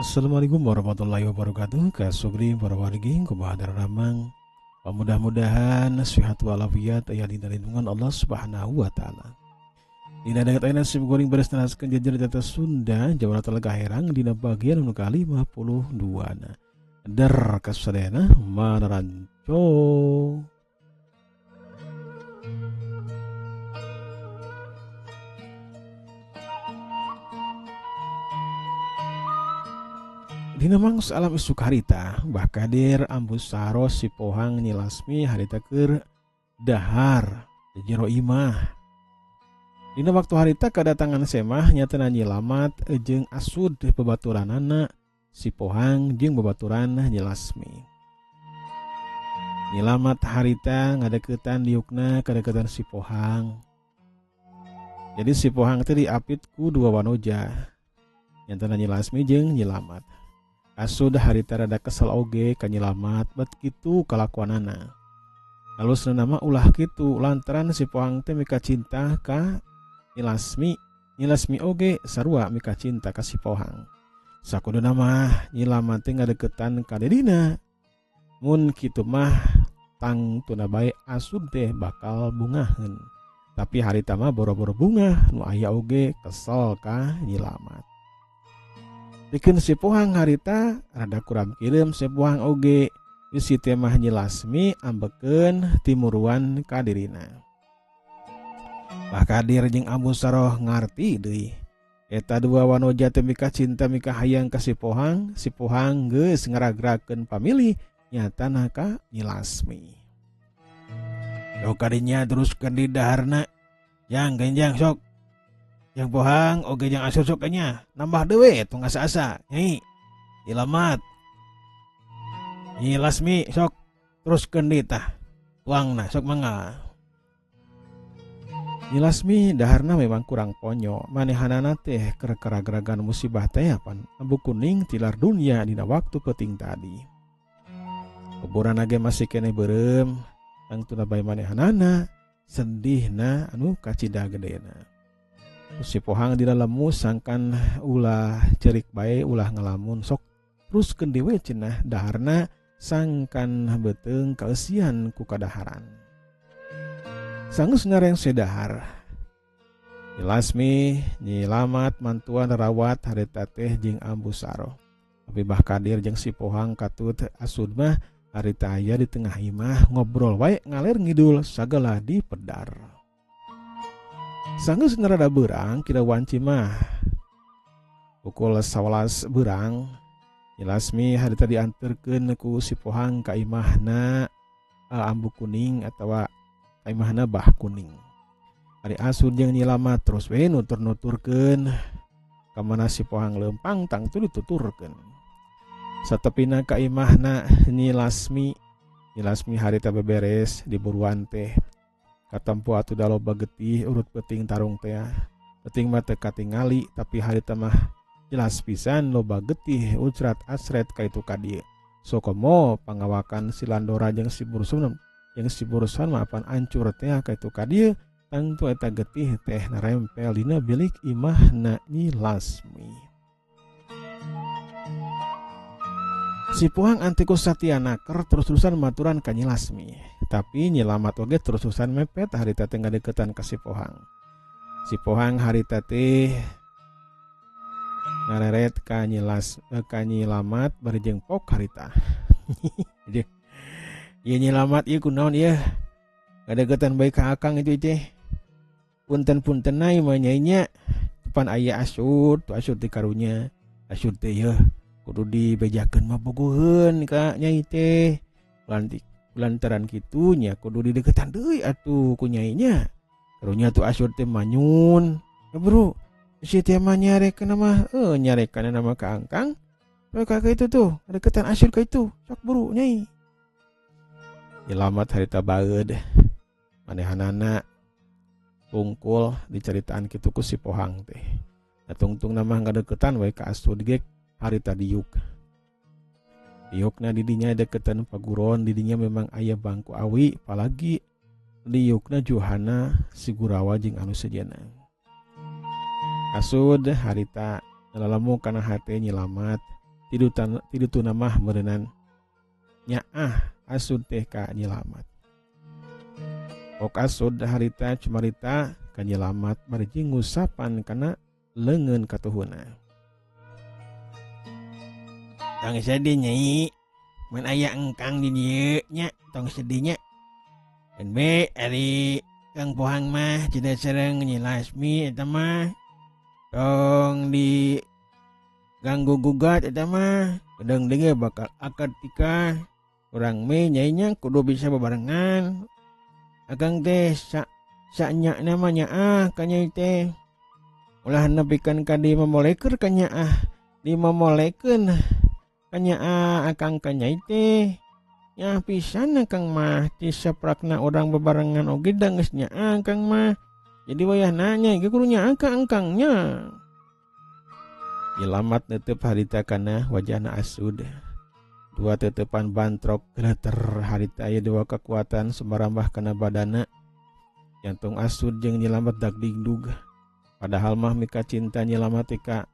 Assalamualaikum warahmatullahi wabarakatuh. Kasugri para wargi kumaha daramang. Mudah-mudahan sehat walafiat aya dina lindungan Allah Subhanahu wa taala. Dina danget ayeuna sim kuring beres neraskeun jajar data Sunda Jawara Talaga Herang dina bagian nu ka-52 na. Der kasadayana manaranco. Dina mangsa alam isuk harita, Mbah Kadir Ambu Saro si Pohang Nyi Lasmi harita keur dahar di jero imah. Dina waktu harita kedatangan semah nyatana Nyi Lamat jeung Asud babaturanana si Pohang jeung babaturan Nyi Lasmi. Nyi Lamat harita ngadeukeutan diukna kadeukeutan si Pohang. Jadi si Pohang teh diapit ku dua wanoja, nyatana Nyi Lasmi jeung Nyi Lamat. Asud harita rada kesel oge ka Nyi Lamat bet kitu kalakuanana. Alusna nama ulah kitu lantaran si Pohang teh mika cinta ka Nyi Lasmi, Nyi Lasmi oge sarua mika cinta ka si Pohang. Sakuduna mah Nyi Lamat teh ngadeukeutan ka dedina. Mun kitu mah tangtuna bae Asud teh bakal bungaheun. Tapi harita mah boro-boro bungah nu aya oge kesel ka Nyi Lamat. Bikin si Pohang harita rada kurang kirim si Pohang oge bisi teh mah Nyi Lasmi ambekeun timuruan ka dirina. Bah Kadir jeung Ambu Saroh ngarti deui. Eta dua wanoja teh mika cinta mika hayang ka si Pohang, si Pohang geus ngaragrakeun pamilih nyatana ka Nyi Lasmi. Yo kadinya teruskeun di daharna. Jang genjang sok. Yang Pohang oge jeung Asud sok nya nambah deui tong asa-asa nyai. Nyi Lamat. Nyi Lasmi sok teruskeun deui tah. Tuangna sok mangga. Nyi Lasmi daharna memang kurang ponyo, manehanana teh keur karagragan musibah teh pan ambu kuning tilar dunia dina waktu peuting tadi. Kuburan ge masih keneh beureum, tangtuna bae manehanana sedihna anu kacida gedena. Si Pohang di dalam sangkan ulah cerik bae ulah ngelamun sok teruskeun dewe cenah daharna sangkan beuteung kaeusian ku kadaharan. Sanggeus ngareng sedahar. Nyi Lasmi, Nyi Lamat mantuan rawat harita teh jeung Ambu Saroh. Tapi Bah Kadir jeung si Pohang katut Asud mah harita aya di tengah imah ngobrol wae ngaler ngidul sagala dipedar. Sanggeus nerada beurang kira wanci mah pukul 11 beurang Nyi Lasmi harita dianterkeun ku si Pohang ka imahna Ambu Kuning atawa ka imahna Bah Kuning. Ari Asud jeung Nyi Lamat terus we nutur-nuturkeun ka mana si Pohang leumpang tangtu dituturkeun. Satepina ka imahna Nyi Lasmi, Nyi Lasmi harita beberes di buruan teh. Katempo atuh da loba getih urut peuting tarung teh. Peuting mah teu katingali tapi harita mah jelas pisan loba getih ucrat asret ka itu ka dieu. Sokomo pangawakan si Landora jeung si Bursun jeung si Bursun mah apan ancur teh ka itu ka dieu tangtu eta getih teh narempel dina bilik imahna Nyi Lasmi. Si Pohang antiku satiana ker terus-terusan maturan ka Nyi Lasmi. Tapi Nyi Lamat oge terus-terusan mepet harita teh ngadeukeutan ka si Pohang. Si Pohang harita teh ngareret ka Nyi Las ka Nyi Lamat bari jeung pok harita. Ieu Nyi Lamat ieu kunaon ieu? Ngadeukeutan bae ka akang itu teh. Punten-punten na mah nyai nya. Pan aya Asud, tu Asud teh karunya. Asud teh yeuh kudu dibejakeun mah bogoheun ka nyai teh. Lantaran kitu nya kudu dideketan deui atuh ku nyai nya. Karunya tuh Asud teh manyun. Ya bro, si teh mah nyarekeun mah nyarekeun nama ka angkang. Ka itu tuh, deketan Asud ka itu. Sok buru nyai. Nyi Lamat harita baeud. Manehanana tungkul diceritaan kitu ku si Pohang teh. Nah tungtung mah ngadeukeutan we ka Asud ge harita diuk. Diukna didinya deketan paguron, didinya memang aya bangku awi, apalagi diukna juhana si Gurawa jeung anu sejenna. Asud harita ngalalamu kana hate Nyi Lamat. Tidutuna mah meureunan nyaah Asud teh ka Nyilamat. Pok Asud harita cumarita ka Nyilamat bari jeung ngusapan kana leungeun katuhuna. Tong sedih nyai, mun aya engkang di dieu nya tong sedih nya. Dan be ari Kang Pohang mah cenah sareng Nyi Lasmi eta mah tong di ganggu gugat eta mah gedeng deui bakal akad tikah. Urang me nyai nya kudu bisa bebarengan. Akang teh saknya mah nyaah ka nyai teh. Ulah nepikan ka dimamolekeun ka nyaah, dimamolekeun ka nyaah akang ka nyai teh. Nyaah pisan akang mah ti saprakna urang bebarengan oge da geus nyaah akang mah. Jadi wayahna nyai ge kudu nyaah ka engkangnya. Nyelamat netep harita kana wajahna Asud. Dua tetepan bantrok geleter harita aya dua kekuatan sumarambah kana badana. Jantung Asud jeung Nyelamat dagdingdug. Padahal mah mika cinta Nyelamat ka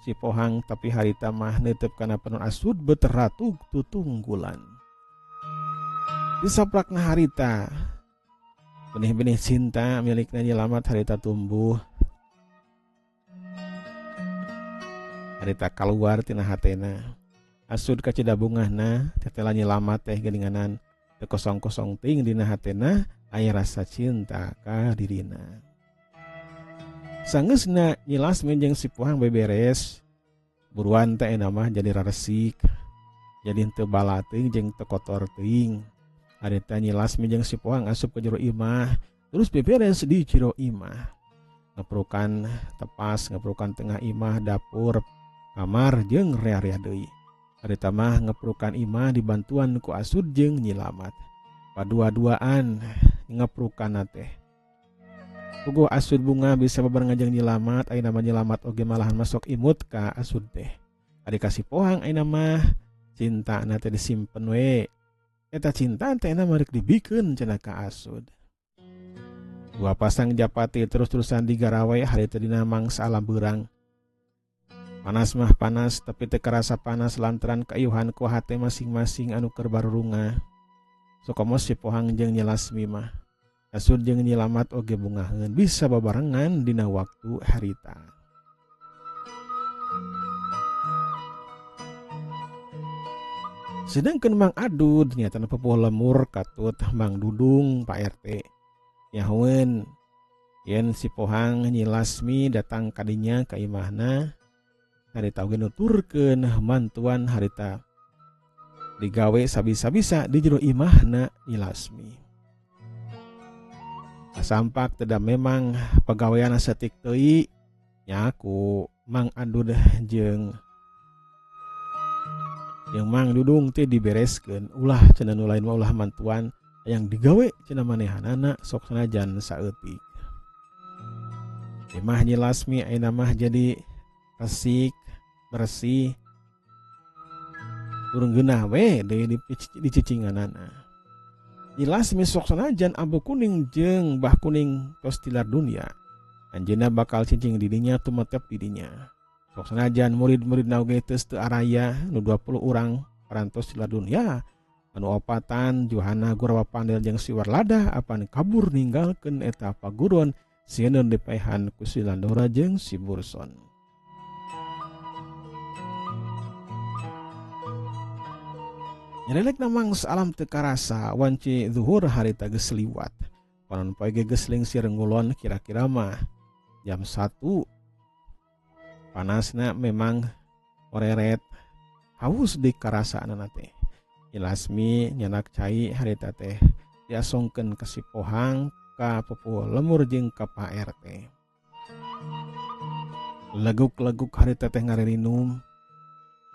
si Pohang tapi harita mah netep kana penon Asud beteratug tutunggulan. Disaprakna harita benih-benih cinta milikna Nyelamat harita tumbuh. Harita kaluar tina hatena. Asud kacida bungahna tetela Nyelamat teh geuninganan teu kosong-kosong ting dina hatena aya rasa cinta ka dirina. Sanggeusna Nyi Lasmi jeung si Pohang beberes, buruan teh eta mah jadi raresik, jadi teu bala teuing jeung teu kotor teuing. Harita Nyi Lasmi jeung si Pohang asup ke jero imah, terus beberes di jero imah. Ngeprukan tepas, ngeprukan tengah imah, dapur, kamar jeung rea-rea deui. Harita mah ngeprukan imah dibantuan ku Asud jeung Nyilamat. Padua-duaan ngeprukan teh. Puguh Asud bunga bisa bebarengan jeung Nyilamat, ayeuna mah Nyilamat oge malahan masuk imut ka Asud teh. Ari ka si Pohang ayeuna mah cintana teh disimpen we. Eta cinta teh ayeuna mah rek dibikeun cenah ka Asud. Dua pasang japati terus-terusan digarawe harita dina mangsa alam beurang. Panas mah panas tapi teu karasa panas lantaran kaiuhan ku hate masing-masing anu keur barurungah. Sokomo si Pohang jeung Nyi Lasmi mah. Asud jeung Nyilamat oge bungaheun bisa babarengan dina waktu harita. Sedangkan Mang Adud nyatana pupuh lemur katut Mang Dudung Pak RT. Nyahoeun yen si Pohang Nyi Lasmi datang kadinya ka imahna harita oge nuturkeun mantuan harita digawe sabisa-bisa di jero imahna Nyi Lasmi. Kasampak teda memang pagawean saeutik teuing nya ku Mang Adud jeung Mang Dudung teh dibereskeun ulah cenah nu lain mah ulah mantuan yang digawe cenah manehanana sok sanajan saeutik. Imah Nyi Lasmi ayeuna mah jadi resik bersih urang geunah we deui di cicinganana. Nyi Lasmi sok sanajan ambu kuning jeung bah kuning tos tilar dunia. Anjeunna bakal cicing di dinya tumetep di dinya. Sok sanajan murid-murid oge geus teu araya nu 20 urang parantos tilar dunia. Anu opatan Juhana Gurawa Pandel jeung si Warlada apan kabur ninggalkeun eta paguron sieun dipaehan ku si Landora jeung si Burson. Nyelelek namang alam teu karasa wanci zuhur harita geus liwat. Panon poe ge geus lingsir ngulon kira-kira mah jam 1. Panasna memang oreret haus di karasaanana teh. Nyi Lasmi nyanak cai harita teh diasongkeun ka si Pohang ka pupuh lemur jeung ka Pak RT. Leguk-leguk harita teh ngareninum.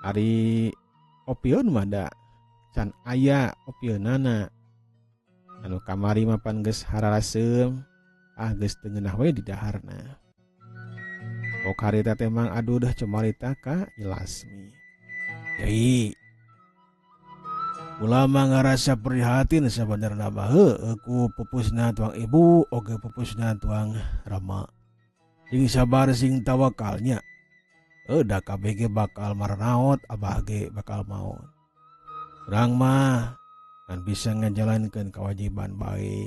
Ari opieun mah da can aya opieunana. Anu kamari mah pan geus hararaseum, ah geus teu ngeunah we di daharna. Pok harita teh Mang Adud cumarita ka Nyi Lasmi. Yai, ulama ngarasa prihatin sabenerna mah heueuh ku pupusna tuang ibu oge pupusna tuang rama. Sing sabar sing tawakalnya. Da kabeh ge bakal maranaot, abah ge bakal maot. Urang mah kan bisa ngajalankeun kewajiban bae.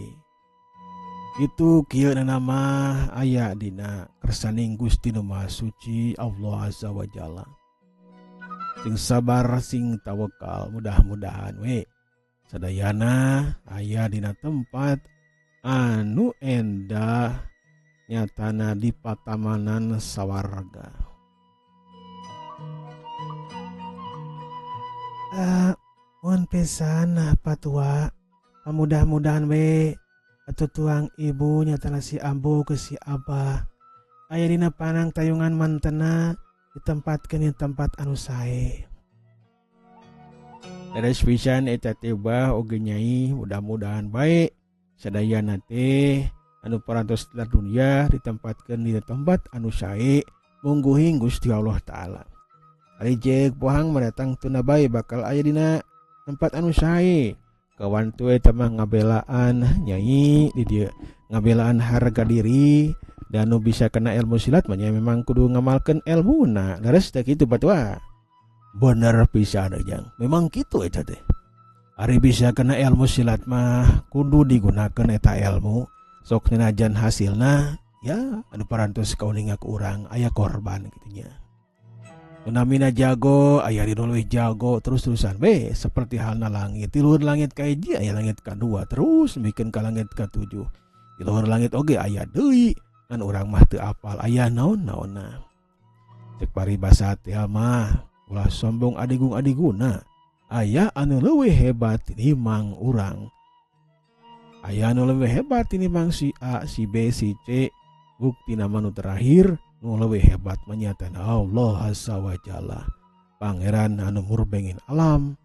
Itu kieu mah aya dina kersaning Gusti Nu Maha Suci Allah Azza wa Jalla. Sing sabar sing tawakal, mudah-mudahan we sadayana aya dina tempat anu endah nyatana di patamanan sawarga. Mun pisan patua, mudah-mudahan we atuh tuang ibu nyatana si ambu ke si abah aya dina panang tayungan mantena ditempatkeun di tempat anu sae. Leres pisan eta teh bah oge nyai, mudah-mudahan bae sadayana teh anu parantos di dunia ditempatkeun di tempat anu sae mungguhing Gusti Allah Taala. Ari jeung pohang mendatang tuna bae bakal aya dina tempat anu sae. Kawan tu eta mah ngabelaan nyai di dieu, ngabelaan harga diri dan nu bisa kena ilmu silat mah nya memang kudu ngamalkeun elmuna. Leres teh kitu batua. Bener pisan jang, memang kitu eta teh. Ari bisa kena ilmu silat mah kudu digunakeun eta ilmu, sok nanajan hasilna ya anu parantos kauninga ku urang aya korban kitu nya. Namina jago aya di leuwih jago terus-terusan we seperti halna langit. Di luhur langit ka hiji aya langit kadua, terus mikeun ka langit ka-7. Di luhur langit oge aya deui, ngan urang mah teu apal aya naon-naonna. Cek paribasa teh mah ulah sombong adigung-adiguna, aya anu leuwih hebat tinimbang urang. Aya anu leuwih hebat tinimbang si A, si B, si C. Buktina mah nu terakhir nu leuwih hebat mah nyatana Allah Azza wa Jalla, Pangeran anu murbengin alam,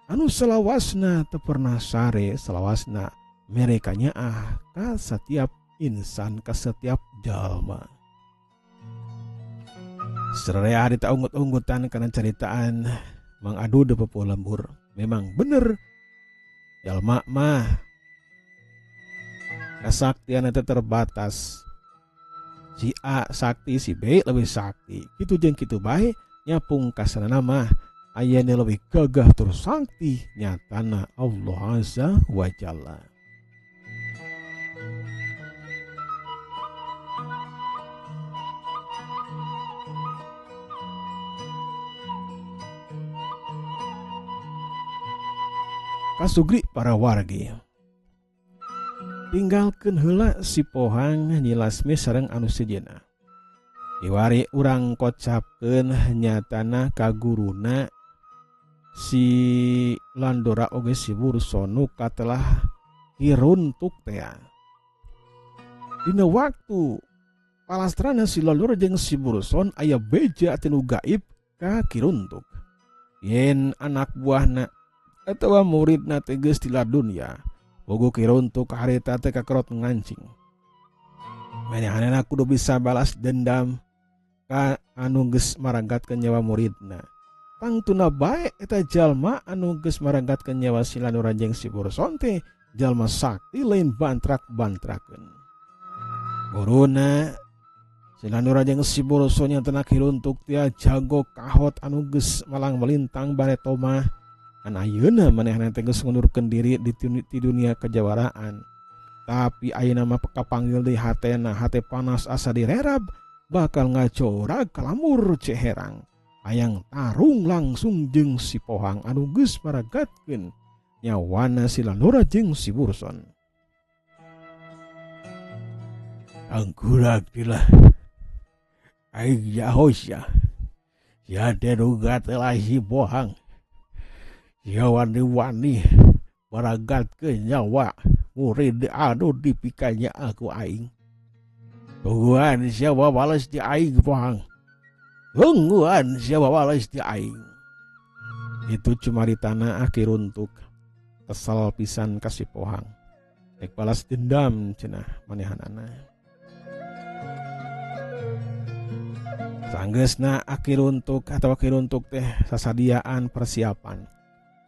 anu selawasna teu pernah sare, selawasna mere kanyaah ka setiap insan, ka setiap jalma. Sararea harita unggut-unggutan kana caritaan Mang Adu de Pupuh Lembur. Memang bener jalma mah kasaktian eta terbatas. Si A sakti, si B lebih sakti. Kitu jeung kitu bae nya pungkasanana mah aya nu leuwih gagah tur sakti nyatana Allah Azza wa Jalla. Kasugri para wargi. Tinggalkeun heula si Pohang Nyi Lasmi sareng anu sejenna. Iwari urang kocapkeun nyatana ka guruna si Landora oge si Burso nu katelah kiruntuk tea. Dina waktu palastrana si Landora jeung si Burson aya beja tinu gaib ka kiruntuk. Yen anak buahna atawa muridna teh geus di dunya. Bogo kiruntuk harita teh kakerot ngancing. Manehanana kudu bisa balas dendam ka anu geus maranggatkeun nyawa muridna. Tangtuna bae eta jalma anu geus maranggatkeun nyawa si Landora jeung si Burson teh jalma sakti lain bantrak-bantrakeun. Guruna si Landora jeung si Burson nyatana kiruntuk tia jago kahot anu geus malang melintang bareto mah. Kan ayeuna manehna teh geus ngundurkeun diri di dunia kejawaraan. Tapi ayeuna mah kapanggil deui hatena, hate panas asa direrab, bakal ngacorag kalamur ceherang. Hayang tarung langsung jeung si Pohang anu geus maragatkeun nyawana si Landora jeung si Burson. Angkurak dilah. Aing jaho sia. Sia teh nu gatelah si Pohang. Ya wani-wani maragatkeun nyawa murid anu dipikanya aku aing. Tungguan siapa balas di aing Pohang. Tungguan siapa balas di aing. Itu cuma di tanah akhir untuk kesal pisan kasih Pohang. Rek balas dendam cenah manehanana. Sanggeusna akhir untuk atau akhir untuk teh sasadiaan persiapan.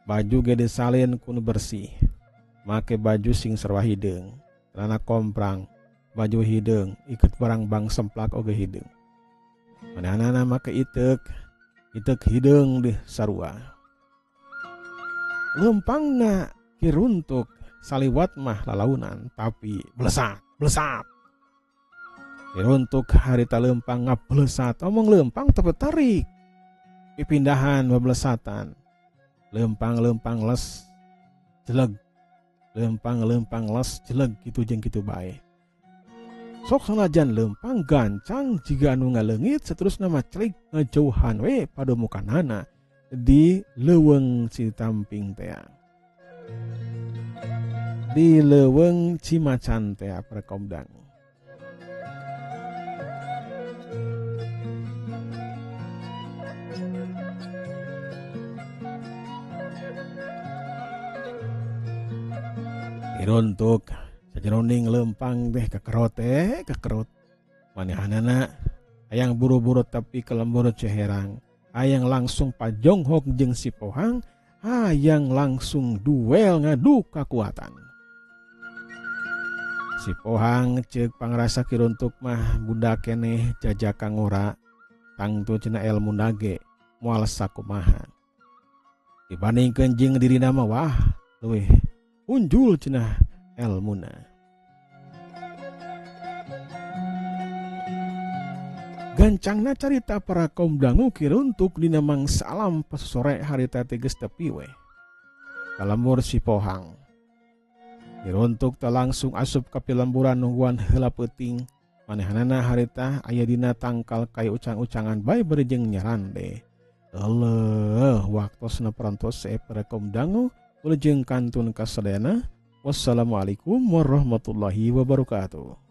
Baju gede salin kudu bersih, make baju sing sarua hideung, celana komprang, baju hideung, iket barang bang semplak oge hideung. Manehna make iteuk, iteuk hideung deh sarua. Lempangna Ki Runtuk saliwat mah lalaunan tapi blesat blesat. Ki Runtuk harita lempang ngablesat omong lempang tapi tarik. Pipindahan beblesatan. Lempang-lempang les jeleg. Lempang-lempang les jeleg kitu jeung kitu bae. Sok sanajan lempang gancang jiga anu ngaleungit seterusna mah celik ngajauhan we padomukanana di leuweung Citamping tea. Di leuweung Cimacan tea perkomdang. Ki Runtuk sajeroning lempang teh kekerot teh kekerot. Manehanana hayang buru-buru tapi kelembur ceherang. Hayang langsung pajonghok jeung si Pohang, hayang langsung duel ngadu kakuatan. Si Pohang ceuk pangrasa Ki Runtuk mah budak keneh jajaka ngora, tangtu cenah elmu nage moal sakumaha. Dibandingkeun jeung dirina mah wah leuwih unjul cenah elmuna. Gancangna carita para kaum dangu Ki Runtuk dina mangsa alam pas sore harita teh geus tepi we. Kalembur si Pohang. Ki Runtuk teh langsung asup ka pilemburan nungguan heula peuting. Manehanana harita aya dina tangkal kayu ucang-ucangan bae bari jeung nyarande. Eleuh waktosna parantos para kaum dangu wilujeng kantun kasadayana. Wassalamualaikum warahmatullahi wabarakatuh.